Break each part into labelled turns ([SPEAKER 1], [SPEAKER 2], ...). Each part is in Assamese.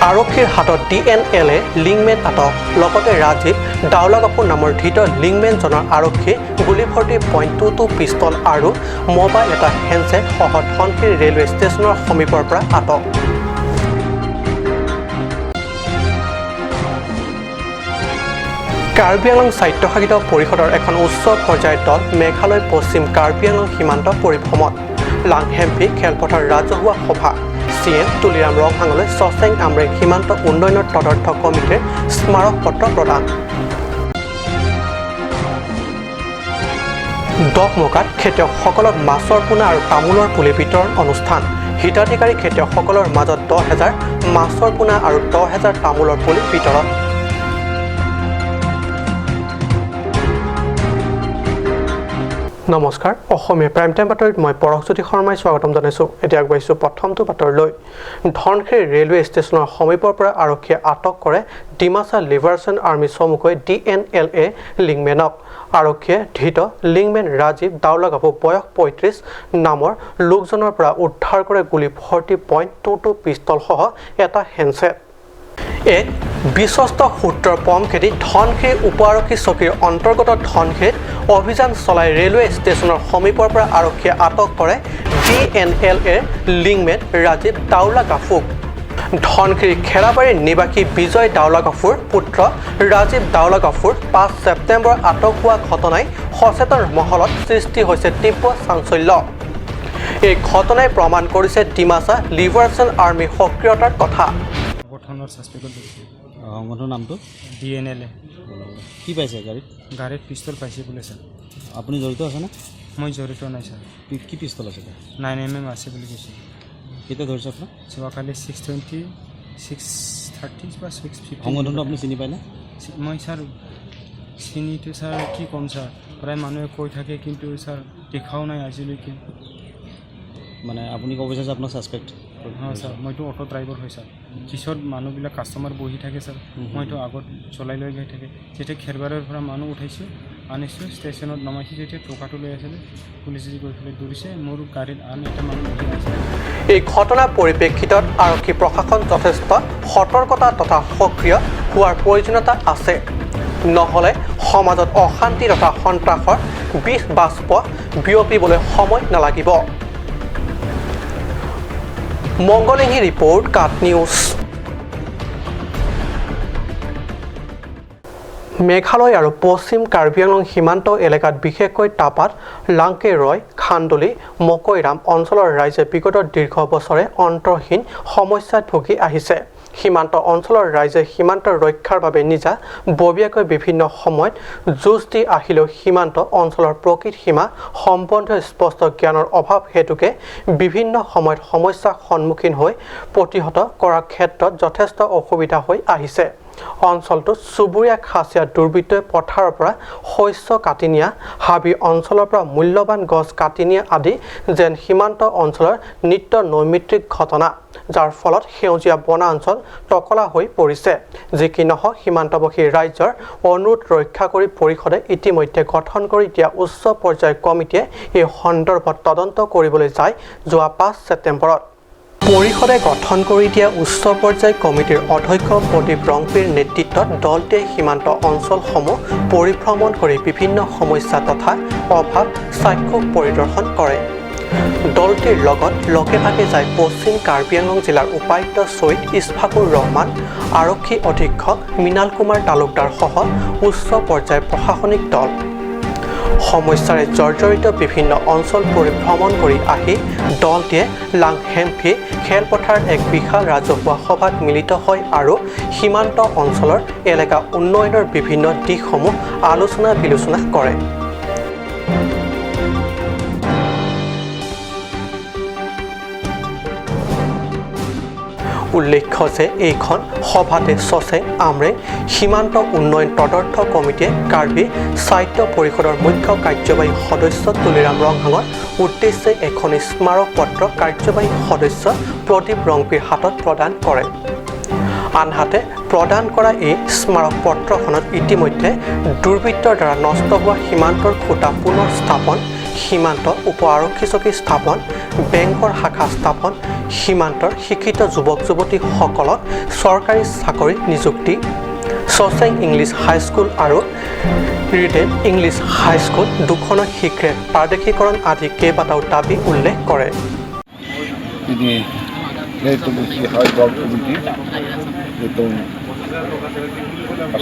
[SPEAKER 1] আৰক্ষীৰ হাতত DNLA linkman আটক। লগতে ৰাজীৱ দাওলাগাপুৰ নামৰ ধৃত লিংকমেনজনৰ আৰক্ষীয়ে গুলীভৰ্তি .22 পিষ্টল আৰু মোবাইল এটা হেণ্ডছেট সহ ধনশিৰি ৰেলৱে ষ্টেচনৰ সমীপৰ পৰা আটক। কাৰ্বি আংলং স্বায়ত্তশাসিত পৰিষদৰ এখন উচ্চ পৰ্যায়ৰ দল মেঘালয় পশ্চিম কাৰ্বি আংলং সীমান্ত পৰিভ্ৰমণ। লাংহেম্পি খেলপথাৰ ৰাজহুৱা সভা। CM Tuliram ৰংহাঙলৈ চচেং আমৰেং সীমান্ত উন্নয়নৰ তদৰ্থ কমিটিৰ স্মাৰক পত্ৰ প্ৰদান। দকমকাত খেতিয়কসকলক মাছৰ পোনা আৰু তামোলৰ পুলি বিতৰণ অনুষ্ঠান। হিতাধিকাৰী খেতিয়কসকলৰ মাজত 10,000 মাছৰ পোনা আৰু 10,000 তামোলৰ পুলি বিতৰণ। নমস্কাৰ, অসমীয়া প্ৰাইম টাইম বাতৰিত মই পৰশজ্যোতি শৰ্মাই স্বাগতম জনাইছোঁ। এতিয়া আগবাঢ়িছোঁ প্ৰথমটো বাতৰিলৈ। ধনশিৰি ৰেলৱে ষ্টেচনৰ সমীপৰ পৰা আৰক্ষীয়ে আটক কৰে ডিমাচা লিবাৰেশ্যন আৰ্মি চমুকৈ DNLA লিংকমেনক। আৰক্ষীয়ে ধৃত লিংকমেন ৰাজীৱ দাওলাগাভু বয়স 35 নামৰ লোকজনৰ পৰা উদ্ধাৰ কৰে গুলী ভৰ্তি .22 পিষ্টলসহ এটা হেণ্ডছেট। এক বিশ্বস্ত সূত্ৰৰ পম খেদি ধনশিৰি উপ আৰক্ষী চকীৰ অন্তৰ্গত ধনশিৰিত অভিযান চলাই ৰেলৱে ষ্টেচনৰ সমীপৰ পৰা আৰক্ষীয়ে আটক কৰে DNLAৰ লিংকমেন ৰাজীৱ দাওলাগাফুক। ধনশিৰি খেৰাবাৰীৰ নিবাসী বিজয় দাওলাগাফুৰ পুত্ৰ ৰাজীৱ দাওলাগাফুৰ 5 ছেপ্টেম্বৰ আটক হোৱা ঘটনাই সচেতন মহলত সৃষ্টি হৈছে তীব্ৰ চাঞ্চল্য। এই ঘটনাই প্ৰমাণ কৰিছে ডিমাচা লিবাৰেশ্যন আৰ্মীৰ সক্ৰিয়তাৰ কথা।
[SPEAKER 2] সংগঠনৰ নামটো
[SPEAKER 3] DNLA।
[SPEAKER 2] কি পাইছে গাড়ীত?
[SPEAKER 3] গাড়ীত পিষ্টল পাইছে বোলে ছাৰ।
[SPEAKER 2] আপুনি জড়িত আছেনে?
[SPEAKER 3] মই জড়িত নাই ছাৰ।
[SPEAKER 2] কি পিষ্টল আছে?
[SPEAKER 3] 9mm আছে বুলি কৈছে।
[SPEAKER 2] কেতিয়া ধৰিছে আপোনাক?
[SPEAKER 3] যোৱাকালি 6:20, 6:30 বা 6:50।
[SPEAKER 2] সংগঠনটো আপুনি চিনি পায়নে?
[SPEAKER 3] মই ছাৰ চিনিটো ছাৰ কি ক'ম ছাৰ, প্ৰায় মানুহে কৈ থাকে কিন্তু ছাৰ দেখাও নাই আজিলৈকে।
[SPEAKER 2] মানে আপুনি ক'ব বিচাৰিছে আপোনাৰ ছাছপেক্ট?
[SPEAKER 3] অঁ ছাৰ, মইতো অ'টো ড্ৰাইভাৰ হয় ছাৰ। পিছত মানুহবিলাক কাষ্টমাৰ বহি থাকে ছাৰ, মইতো আগত চলাই লৈ গৈ থাকে। যেতিয়া খেৰবাৰৰ পৰা মানুহ উঠাইছোঁ, আনিছোঁ, ষ্টেচনত নমাইছোঁ, যেতিয়া টকাটো লৈ আছিলে পুলিচে গৈ পেলাই ধৰিছে। মোৰ গাড়ীত আন এটা মানুহ বহি আছিলে।
[SPEAKER 1] এই ঘটনাৰ পৰিপ্ৰেক্ষিতত আৰক্ষী প্ৰশাসন যথেষ্ট সতৰ্কতা তথা সক্ৰিয় হোৱাৰ প্ৰয়োজনীয়তা আছে। নহ'লে সমাজত অশান্তি তথা সন্ত্ৰাসৰ বিষ বাষ্প বিয়পিবলৈ সময় নালাগিব। মংগলিঙী ৰিপৰ্ট, কাট নিউজ। মেঘালয় আৰু পশ্চিম কাৰ্বি আংলং সীমান্ত এলেকাত বিশেষকৈ টাপাত, লাংকেৰয়, খান্দুলি, মকৈৰাম অঞ্চলৰ ৰাইজে বিগত দীৰ্ঘ বছৰে অন্তহীন সমস্যাত ভুগি আহিছে। সীমান্ত অঞ্চলৰ ৰাইজে সীমান্ত ৰক্ষাৰ বাবে নিজা ববীয়াকৈ বিভিন্ন সময়ত যুঁজ দি আহিলেও সীমান্ত অঞ্চলৰ প্ৰকৃত সীমা সম্বন্ধীয় স্পষ্ট জ্ঞানৰ অভাৱ হেতুকে বিভিন্ন সময়ত সমস্যাৰ সন্মুখীন হৈ প্ৰতিহত কৰাৰ ক্ষেত্ৰত যথেষ্ট অসুবিধা হৈ আহিছে। অঞ্চলটোত চুবুৰীয়া খাচীয়া দুৰ্বৃত্তই পথাৰৰ পৰা শস্য কাটি নিয়া, হাবি অঞ্চলৰ পৰা মূল্যৱান গছ কাটি নিয়া আদি যেন সীমান্ত অঞ্চলৰ নিত্য নৈমিত্তিক ঘটনা, যাৰ ফলত সেউজীয়া বনাঞ্চল টকলা হৈ পৰিছে। যি কি নহওক, সীমান্তবাসী ৰাইজৰ অনুৰোধ ৰক্ষা কৰি পৰিষদে ইতিমধ্যে গঠন কৰি দিয়া উচ্চ পৰ্যায়ৰ কমিটিয়ে এই সন্দৰ্ভত তদন্ত কৰিবলৈ যায় যোৱা 5 ছেপ্টেম্বৰত। পৰিষদে গঠন কৰি দিয়া উচ্চ পৰ্যায়ৰ কমিটিৰ অধ্যক্ষ প্ৰদীপ ৰংপিৰ নেতৃত্বত দলটোৱে সীমান্ত অঞ্চলসমূহ পৰিভ্ৰমণ কৰি বিভিন্ন সমস্যা তথা অভাৱ চাক্ষুষ পৰিদৰ্শন কৰে। দলটিৰ লগত লগে ভাগে যায় পশ্চিম কাৰ্বি আংলং জিলাৰ উপায়ুক্ত ছৈয়দ ইছফাকুৰ ৰহমান, আৰক্ষী অধীক্ষক মৃণাল কুমাৰ তালুকদাৰসহ উচ্চ পৰ্যায়ৰ প্ৰশাসনিক দল। সমস্যাৰে জৰ্জৰিত বিভিন্ন অঞ্চল পৰিভ্ৰমণ কৰি আহি দলটিয়ে লাংহেম্ফি খেলপথাৰত এক বিশাল ৰাজহুৱা সভাত মিলিত হয় আৰু সীমান্ত অঞ্চলৰ এলেকা উন্নয়নৰ বিভিন্ন দিশসমূহ আলোচনা বিলোচনা কৰে। উল্লেখ্য যে এইখন সভাতে চচেং আমৰেং সীমান্ত উন্নয়ন তদৰ্থ কমিটিয়ে কাৰ্বি সাহিত্য পৰিষদৰ মুখ্য কাৰ্যবাহী সদস্য তুলিৰাম ৰংহাঙৰ উদ্দেশ্যে এখন স্মাৰক পত্ৰ কাৰ্যবাহী সদস্য প্ৰদীপ ৰংপিৰ হাতত প্ৰদান কৰে। আনহাতে প্ৰদান কৰা এই স্মাৰক পত্ৰখনত ইতিমধ্যে দুৰ্বৃত্তৰ দ্বাৰা নষ্ট হোৱা সীমান্তৰ খুঁটা পুনৰ স্থাপন, সীমান্ত উপ আৰক্ষী চকী স্থাপন, বেংকৰ শাখা স্থাপন, সীমান্তৰ শিক্ষিত যুৱক যুৱতীসকলক চৰকাৰী চাকৰি নিযুক্তি, চচেং ইংলিছ হাইস্কুল আৰু ৰিটেন ইংলিছ হাইস্কুল দুখনৰ শীঘ্ৰে প্ৰাদেশিকৰণ আদি কেইবাটাও দাবী উল্লেখ কৰে।
[SPEAKER 4] তিনি high committee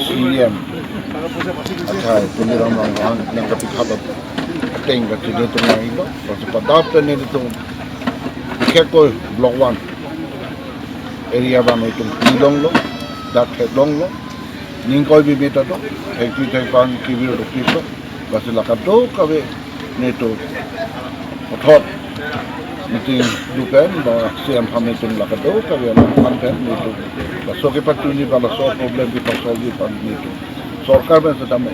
[SPEAKER 4] CM Tuliram Ronghang nang টেং আহিব বিশেষকৈ ব্লক ওৱান এৰিয়া বা নতুন নিলং ল দাঁত লং ল নিংকয় বিবেতাটো থাকি থাকি কিবিৰ ৰখিছ বাছি লাকাটো কাবে নেটো পথত মিটিং দুপেন বা চি এম ফাম মিটিং লাকাটো কাবে ফান পেন নেটো বা চকে পাতুনি বা চব প্ৰব্লেম বি চল্ভ পান নেটো চৰকাৰ বেছে তামে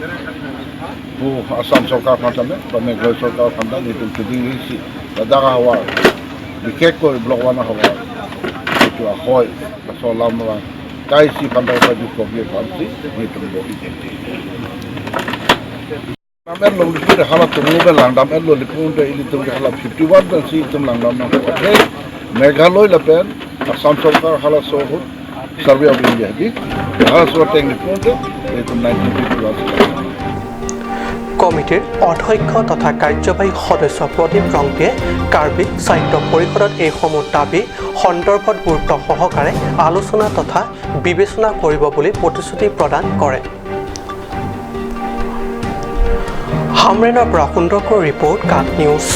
[SPEAKER 4] আসাম চৰকাৰ ফান্দামে বা মেঘালয় চৰকাৰ ফান্দা নেটো টুডিং ৰিচি বা জাগা হোৱাৰ বিশেষকৈ ব্লক ওৱানৰ হোৱাৰ এইটো হয় বা চলাম কাইচি ফান্দাৰ পৰা নেটো বহি Nam lo li de hala tum lo lang dam lo li pun de ili tum hala 51 ben si tum lang dam na Meghalaya la pen Assam Sarkar hala so ho Survey of India di hala so teng li pun de tum 1951।
[SPEAKER 1] কমিটিৰ অধ্যক্ষ তথা কাৰ্যবাহী সদস্য প্ৰদীপ ৰংপিয়ে কাৰ্বি সাহিত্য পৰিষদত এইসমূহ দাবী সন্দৰ্ভত গুৰুত্ব সহকাৰে আলোচনা তথা বিবেচনা কৰিব বুলি প্ৰতিশ্ৰুতি প্ৰদান কৰে। হামৰেনৰ পৰা সুন্দৰকৰ ৰিপৰ্ট, কাট নিউজ।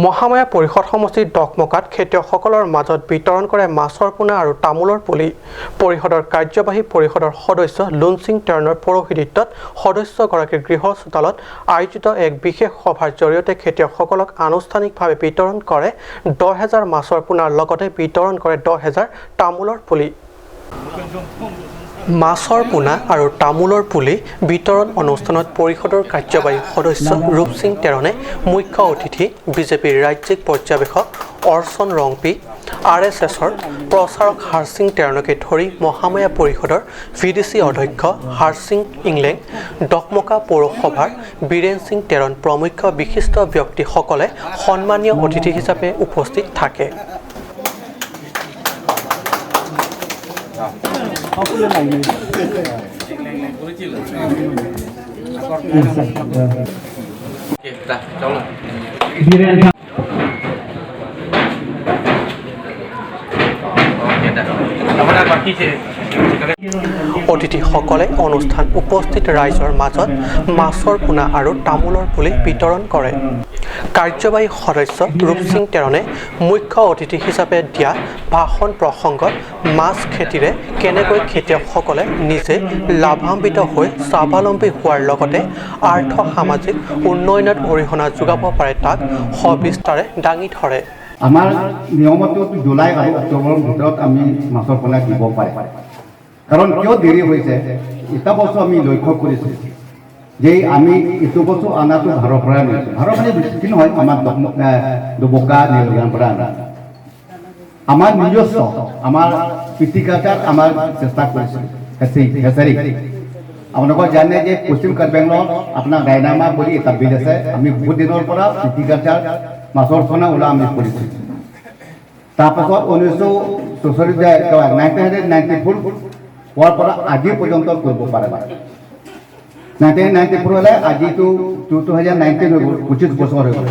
[SPEAKER 1] মহামায়া পৰিষদ সমষ্টিৰ ডকমকাত খেতিয়কসকলৰ মাজত বিতৰণ কৰে মাছৰ পোনা আৰু তামোলৰ পুলি। পৰিষদৰ কাৰ্যবাহী পৰিষদৰ সদস্য লুনচিং টেৰণৰ পৌৰোহিত্যত সদস্যগৰাকীৰ গৃহ চোতালত আয়োজিত এক বিশেষ সভাৰ জৰিয়তে খেতিয়কসকলক আনুষ্ঠানিকভাৱে বিতৰণ কৰে 10,000 মাছৰ পোনাৰ লগতে বিতৰণ কৰে 10,000 তামোলৰ পুলি। মাছৰ পোনা আৰু তামোলৰ পুলি বিতৰণ অনুষ্ঠানত পৰিষদৰ কাৰ্যবাহী সদস্য ৰূপসিং টেৰণে মুখ্য অতিথি, বিজেপিৰ ৰাজ্যিক পৰ্যবেক্ষক অৰ্চন ৰংপি, আৰ এছ এছৰ প্ৰচাৰক হাৰসিং টেৰণকে ধৰি মহামায়া পৰিষদৰ ভি ডি চি অধ্যক্ষ হাৰসিং ইংলেং, ডকমকা পৌৰসভাৰ বীৰেণ সিং টেৰণ প্ৰমুখ্য বিশিষ্ট ব্যক্তিসকলে সন্মানীয় অতিথি হিচাপে উপস্থিত থাকে। অতিথিসকলে অনুষ্ঠান উপস্থিত ৰাইজৰ মাজত মাছৰ পোনা আৰু তামোলৰ পুলি বিতৰণ কৰে। কাৰ্যবাহী সদস্য ৰূপসিং টেৰণে মুখ্য অতিথি হিচাপে দিয়া ভাষণ প্ৰসংগত মাছ খেতিৰে কেনেকৈ খেতিয়কসকলে নিজে লাভান্বিত হৈ স্বাৱলম্বী হোৱাৰ লগতে আৰ্থ সামাজিক উন্নয়নত অৰিহণা যোগাব পাৰে তাক সবিস্তাৰে দাঙি ধৰে।
[SPEAKER 5] আমাৰ নিয়মতো জুলাই আৰু অক্টোবৰৰ ভিতৰত আমি মাছৰ পোনা দিব পাৰে। কাৰণ কিয় দেৰি হৈছে এটা বস্তু আমি লক্ষ্য কৰিছোঁ যে আমি এইটো বস্তু অনাটো ভাৰৰ পৰা আনিছোঁ। ভাৰৰ মানে বেছি নহয়, আমাৰ ডবকা নীলগাঁৱৰ পৰা আনা। আমাৰ নিজস্ব আমাৰ কৃষিকাৰ্যত আমাৰ চেষ্টা কৰিছোঁ হেচাৰী। আপোনালোকৰ জানে যে পশ্চিম কাৰ্বি আংলঙত আপোনাৰ ৰাইনামা বুলি এটা বিল আছে। আমি বহুত দিনৰ পৰা কৃষিকাৰ্যত মাছৰ পোনা ওলা আমি কৰিছোঁ। তাৰপাছত 1944 1994 হোৱাৰ পৰা আজি পৰ্যন্ত কৰিব পৰা নাই। 1994 হ'লে আজিতো 2019 হৈ গ'ল, 25 বছৰ হৈ গ'ল,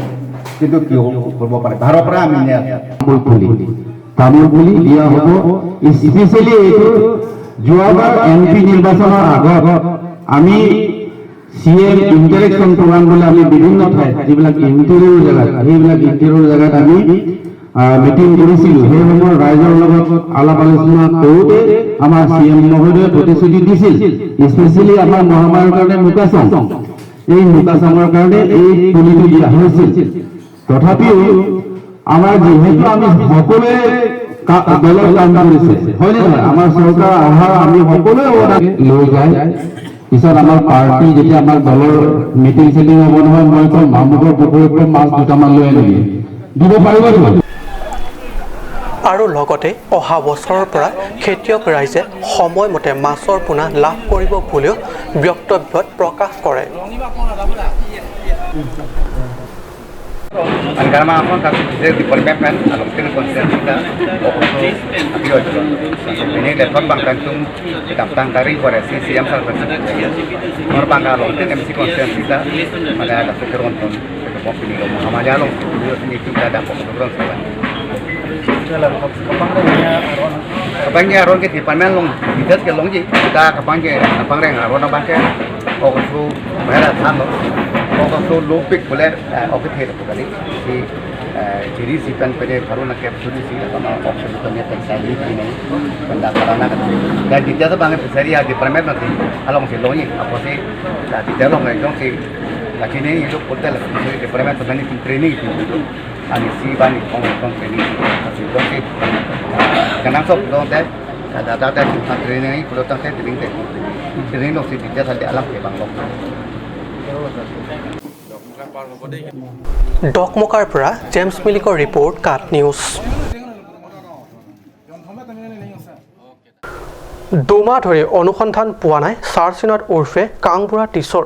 [SPEAKER 5] কিন্তু কিয় কৰিব পাৰে? ভাৰৰ পৰা আমি নিয়ে আছোঁ।
[SPEAKER 6] তামোল পুলি দিয়া হ'ব। স্পেচিয়েলি এইটো যোৱাবাৰ এম পি নিৰ্বাচনৰ আগত আমি চি এম ইণ্টাৰেকশ্যন প্ৰগ্ৰাম বুলি আমি বিভিন্ন ঠাইত যিবিলাক ইণ্টেৰিয়ৰ জেগাত, সেইবিলাক ইণ্টেৰিয়ৰ জেগাত আমি মিটিং কৰিছিলোঁ। সেই সময়ত ৰাইজৰ লগত আলাপ আলোচনা কৰোঁতে আমাৰ চি এম মহোদয়ে প্ৰতিশ্ৰুতি দিছিল, স্পেচিয়েলি আমাৰ মহামাৰীৰ কাৰণে মুকাচং, এই মুকাচঙৰ কাৰণে এই পুলিটো দিয়া হৈছিল। তথাপিও আমাৰ যিহেতু আমি সকলোৱে দলত কাম কৰিছে, হয়নে নহয়? আমাৰ চৰকাৰ অহাৰ আমি সকলোৱে অৱদান লৈ যায়। পিছত আমাৰ পাৰ্টি যেতিয়া আমাৰ দলৰ মিটিং চিটিং হ'ব নহয়, মই কম মামুকৰ পুখুৰীৰ পৰা মাছ দুটামান লৈ আনিবি, দিব পাৰিব দেখোন।
[SPEAKER 1] আৰু লগতে অহা বছৰৰ পৰা খেতিয়ক ৰাইজে সময়মতে মাছৰ পোনা লাভ কৰিব বুলিও বক্তব্যত প্ৰকাশ কৰে।
[SPEAKER 5] Kapangnya aron ke department long details ke long ji kita kapangnya kapang reng aron na bangke okosu mera than lo okosu lopik bole oke the to kali si jiri si pan pere bharu na ke suri si ama option to ne textile ni nei banda karana ka da details bangke fishery ya department na thi along si long ji aposi da details long jong si lakini itu portal fishery department to ni training itu ani si bani kong kong training si dong si kanang sob dong te kada ta te training ni pulo tang te training te training lo si details hal alam ke bang lo।
[SPEAKER 1] ডকমকাৰ পৰা জেমছ মিলিকৰ ৰিপৰ্ট, কাট নিউজ। দুমাহ ধৰি অনুসন্ধান পোৱা নাই চাৰচিনত উৰ্ফে কাংবুঢ়া টিছৰ।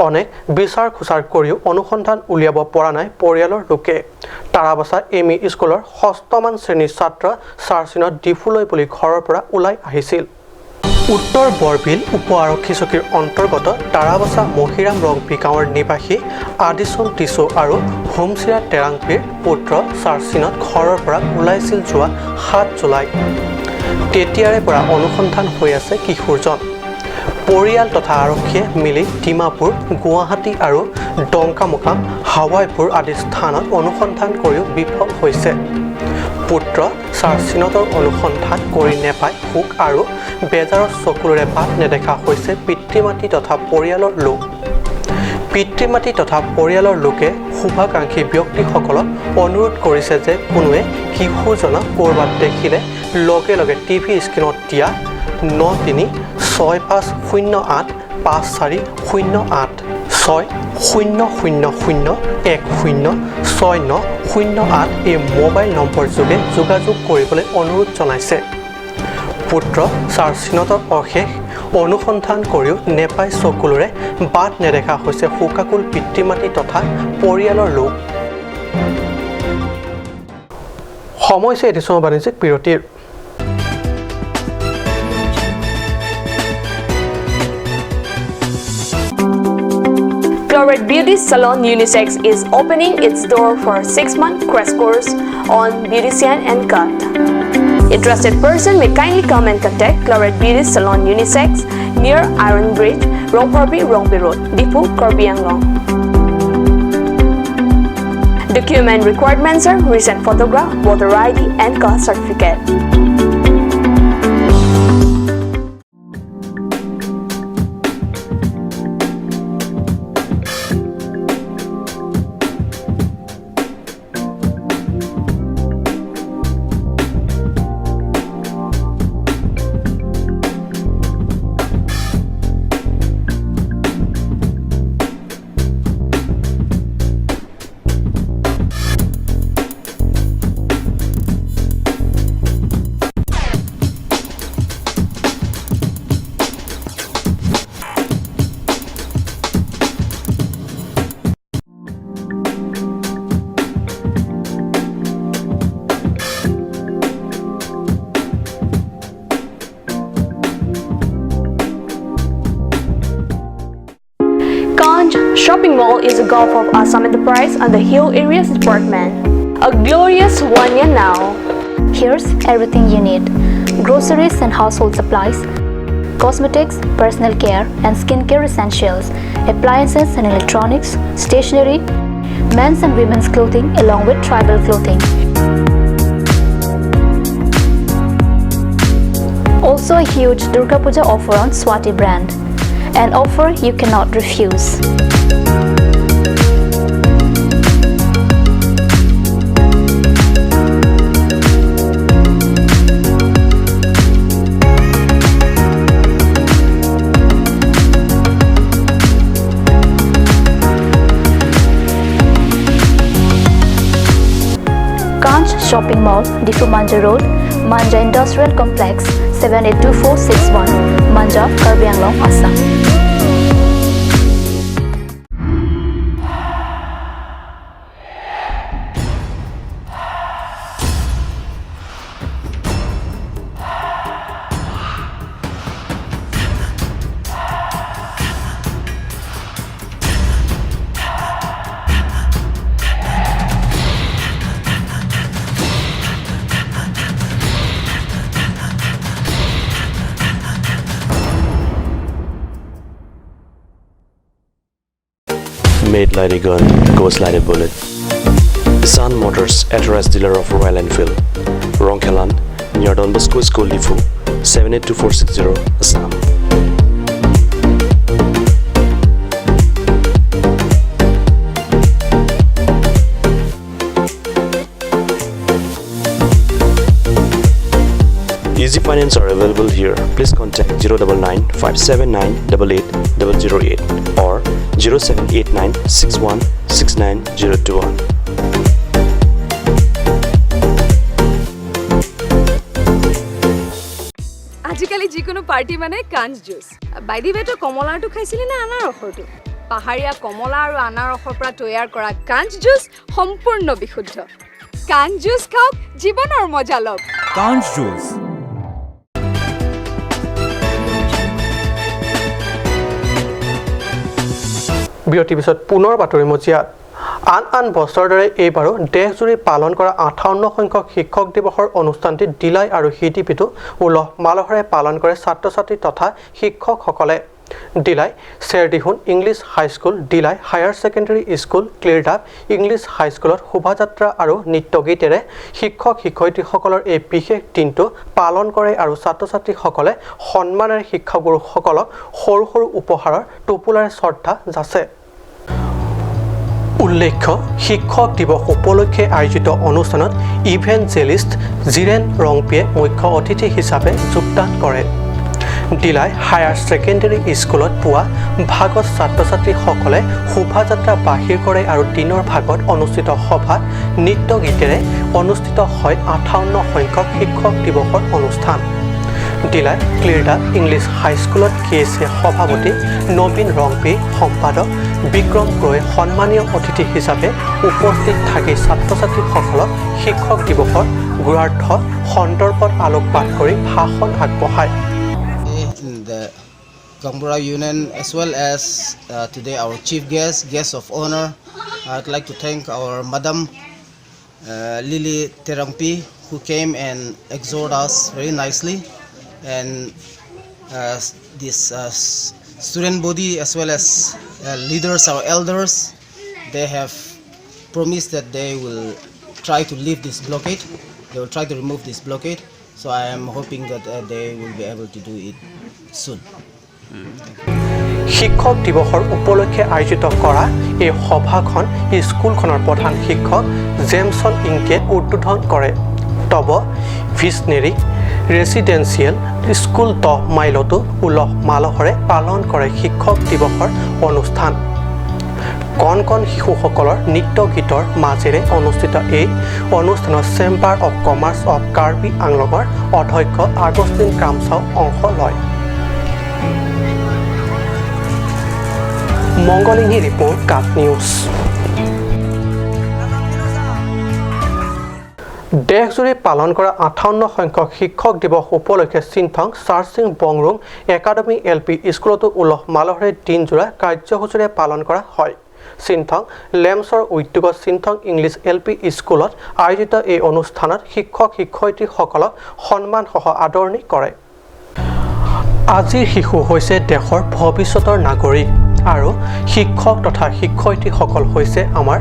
[SPEAKER 1] অনেক বিচাৰ খোচাৰ কৰিও অনুসন্ধান উলিয়াব পৰা নাই পৰিয়ালৰ লোকে। তাৰাবাছা এম ই স্কুলৰ ষষ্ঠমান শ্ৰেণীৰ ছাত্ৰ চাৰচিনত ডিফুলৈ বুলি ঘৰৰ পৰা ওলাই আহিছিল। উত্তৰ বৰবিল উপ আৰক্ষী চকীৰ অন্তৰ্গত তাৰাবাছা মহিৰাম ৰংপি গাঁৱৰ নিবাসী আদিচন টিছু আৰু হোমচিৰা টেৰাংপিৰ পুত্ৰ চাৰচিনত ঘৰৰ পৰা ওলাইছিল যোৱা 7 জুলাই। তেতিয়াৰে পৰা অনুসন্ধান হৈ আছে কিশোৰজন। পৰিয়াল তথা আৰক্ষীয়ে মিলি ডিমাপুৰ, গুৱাহাটী আৰু ডংকামুকাম, হাৱাইপুৰ আদি স্থানত অনুসন্ধান কৰিও বিফল হৈছে। পুত্ৰ চাৰচিনতৰ অনুসন্ধান কৰি নেপাই শোক আৰু বেজাৰৰ চকুৰে বাট নেদেখা হৈছে পিতৃ মাতৃ তথা পৰিয়ালৰ লোক। পিতৃ মাতৃ তথা পৰিয়ালৰ লোকে শুভাকাংক্ষী ব্যক্তিসকলক অনুৰোধ কৰিছে যে কোনোৱে কিশোৰজনক ক'ৰবাত দেখিলে লগে লগে টিভি স্ক্ৰীণত দিয়া 93 65 08 54 08 6 0 0 0 1 0 6 9 0 8 এই মোবাইল নম্বৰ যোগে যোগাযোগ কৰিবলৈ অনুৰোধ জনাইছে। পুত্ৰ চাৰচিনতৰ অশেষ অনুসন্ধান কৰিও নেপাই চকুলোৰে বাট নেদেখা হৈছে শোকাকুল পিতৃ মাতৃ তথা পৰিয়ালৰ লোক। সময় হৈছে এটি সময় বাণিজ্যিক বিৰতিৰ।
[SPEAKER 7] Chloride Beauty Salon Unisex is opening its door for 6-month crash course on beautician and cut. Interested person may kindly come and contact Chloride Beauty Salon Unisex near Iron Bridge, Rongpharpi, Rongpi Road, Diphu, Karbi Anglong. Document requirements are recent photograph, voter ID and caste certificate. Shopping Mall is a Gulf of Assam enterprise on the Hill Areas Department. A glorious 1 year now.
[SPEAKER 8] Here's everything you need: groceries and household supplies, cosmetics, personal care and skincare essentials, appliances and electronics, stationery, men's and women's clothing along with tribal clothing. Also a huge Durga Puja offer on Swati brand. An offer you cannot refuse. Kanch Shopping Mall, Diphu Manja Road, Manja Industrial Complex, 782461, Manja, Karbi Anglong, Assam.
[SPEAKER 9] Made like a gun, goes like a bullet. Sun Motors, authorized dealer of Royal Enfield, Rongkhelan, near Don Bosco School, Diphu, 782460, Assam. Easy finance are available here. Please contact 099 579 88 008 or 0789 61 69 021.
[SPEAKER 7] আজিকালি যিকোনো পাৰ্টি মানে কাঞ্চ জুচ। বাই the ৱে, তই কমলাৰটো খাইছিলি নে আনাৰসৰটো? পাহাৰীয়া কমলা আৰু আনাৰসৰ পৰা তৈয়াৰ কৰা কাঞ্চ জুচ সম্পূৰ্ণ বিশুদ্ধ। কাঞ্চ জুচ খাওক, জীৱনৰ মজা লওক।
[SPEAKER 10] কাঞ্চ জুচ।
[SPEAKER 1] বিৰতিৰ পিছত পুনৰ বাতৰি মজিয়াত। আন আন বছৰৰ দৰে এইবাৰো দেশজুৰি পালন কৰা 58 সংখ্যক শিক্ষক দিৱসৰ অনুষ্ঠানটি ডিলাই আৰু সিটিপিটো উলহ মালহেৰে পালন কৰে ছাত্ৰ ছাত্ৰী তথা শিক্ষকসকলে। Dilai Cherdihun English high school, Dilai higher secondary school, ক্লিৰডাপ English হাইস্কুলত শোভাযাত্ৰা আৰু নৃত্য গীতেৰে শিক্ষক শিক্ষয়িত্ৰীসকলৰ এই বিশেষ দিনটো পালন কৰে আৰু ছাত্ৰ ছাত্ৰীসকলে সন্মানেৰে শিক্ষাগুৰুসকলক সৰু সৰু উপহাৰৰ টোপোলাৰে শ্ৰদ্ধা যাচে। উল্লেখ্য, শিক্ষক দিৱস উপলক্ষে আয়োজিত অনুষ্ঠানত ইভেঞ্জেলিষ্ট জিৰেন ৰংপিয়ে মুখ্য অতিথি হিচাপে যোগদান কৰে। ডিলাই হায়াৰ ছেকেণ্ডেৰী স্কুলত পুৱা ভাগত ছাত্ৰ ছাত্ৰীসকলে শোভাযাত্ৰা বাহিৰ কৰে আৰু দিনৰ ভাগত অনুষ্ঠিত সভাত নৃত্য গীতেৰে অনুষ্ঠিত হয় 58 সংখ্যক শিক্ষক দিৱসৰ অনুষ্ঠান। ডিলাই ক্লিৰডা ইংলিছ হাইস্কুলত কে এছ এ সভাপতি নবীন ৰংপি, সম্পাদক বিক্ৰম ক্ৰয় সন্মানীয় অতিথি হিচাপে উপস্থিত থাকি ছাত্ৰ ছাত্ৰীসকলক শিক্ষক দিৱসৰ গুৰাৰ্থ সন্দৰ্ভত আলোকপাত কৰি ভাষণ আগবঢ়ায়।
[SPEAKER 11] In the Gangbura Union, as well as today our chief guest, guest of honor, I'd like to thank our Madam Lily Terangpi, who came and exhorted us very nicely, and this student body as well as leaders, our elders, they have promised that they will try to lift this blockade. They will try to remove this blockade. So I am hoping that they will be able to do it soon.
[SPEAKER 1] শিক্ষক দিৱসৰ উপলক্ষে আয়োজিত কৰা এই সভাখন স্কুলখনৰ প্ৰধান শিক্ষক জেমছন ইংকে উদ্বোধন কৰে। তব ভিছনেৰী ৰেচিডেঞ্চিয়েল স্কুল 10 মাইলতো উলহ মালহেৰে পালন কৰে শিক্ষক দিৱসৰ অনুষ্ঠান। কণ কণ শিশুসকলৰ নৃত্য গীতৰ মাজেৰে অনুষ্ঠিত এই অনুষ্ঠানত chamber of commerce of Karbi আংলঙৰ অধ্যক্ষ আগষ্টিন কামচাও অংশ লয়। মংগলিঙী ৰিপৰ্ট, কাট নিউজ। দেশজুৰি পালন কৰা 58 সংখ্যক শিক্ষক দিৱস উপলক্ষে চিন্থং চাৰ্চিং বংৰুং একাডেমী এল পি স্কুলতো উলহ মালহেৰে দিনজোৰা কাৰ্যসূচীৰে পালন কৰা হয়। চিন্থং লেমছৰ উদ্যোগত চিন্থং ইংলিছ এল পি স্কুলত আয়োজিত এই অনুষ্ঠানত শিক্ষক শিক্ষয়িত্ৰীসকলক সন্মানসহ আদৰণি কৰে। আজিৰ শিশু হৈছে দেশৰ ভৱিষ্যতৰ নাগৰিক আৰু শিক্ষক তথা শিক্ষয়িত্ৰীসকল হৈছে আমাৰ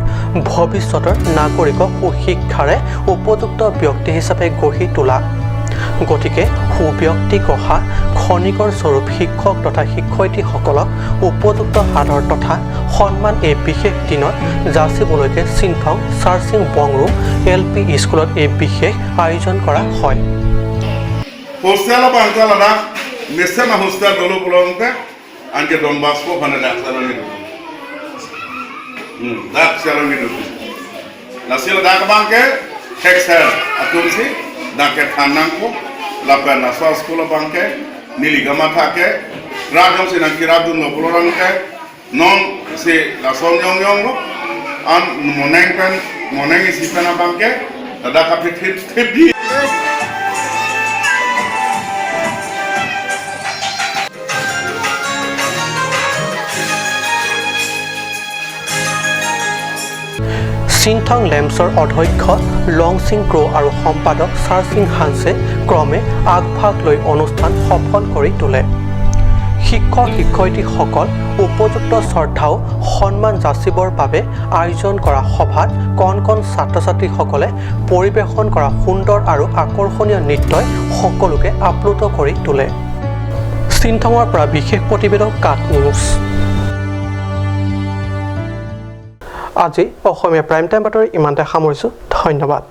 [SPEAKER 1] ভৱিষ্যতৰ নাগৰিকক সুশিক্ষাৰে উপযুক্ত ব্যক্তি হিচাপে গঢ়ি তোলা। গতিকে সুব্যক্তি গঢ়া খনিকৰ স্বৰূপ শিক্ষক তথা শিক্ষয়িত্ৰীসকলক উপযুক্ত আদৰ তথা সন্মান এই বিশেষ দিনত যাচিবলৈকে চিন্থং চাৰ্চিং বংৰু এল পি স্কুলত এই বিশেষ আয়োজন কৰা হয়।
[SPEAKER 12] Anche Don Bosco fana da saloni do. Da saloni do. La sila da ka banke Textile atumsi dake thanangko lape na sa school bangke niligama thake ragam si nang kirabdun no bolorangke non si la som yong yong lo an moneng pen moneng si pena bangke dada kapi thip thip di.
[SPEAKER 1] Chinthong লেম্পছৰ অধ্যক্ষ লংচিং ক্ৰ' আৰু সম্পাদক চাৰচিং হানছে ক্ৰমে আগভাগ লৈ অনুষ্ঠান সফল কৰি তোলে। শিক্ষক শিক্ষয়িত্ৰীসকল উপযুক্ত শ্ৰদ্ধাও সন্মান যাচিবৰ বাবে আয়োজন কৰা সভাত কণ কণ ছাত্ৰ ছাত্ৰীসকলে পৰিৱেশন কৰা সুন্দৰ আৰু আকৰ্ষণীয় নৃত্যই সকলোকে আপ্লুত কৰি তোলে। চিন্থঙৰ পৰা বিশেষ প্ৰতিবেদক কাট নিউজ। আজি অসমীয়া প্ৰাইম টাইম বাতৰি ইমানতে সামৰিছোঁ। ধন্যবাদ।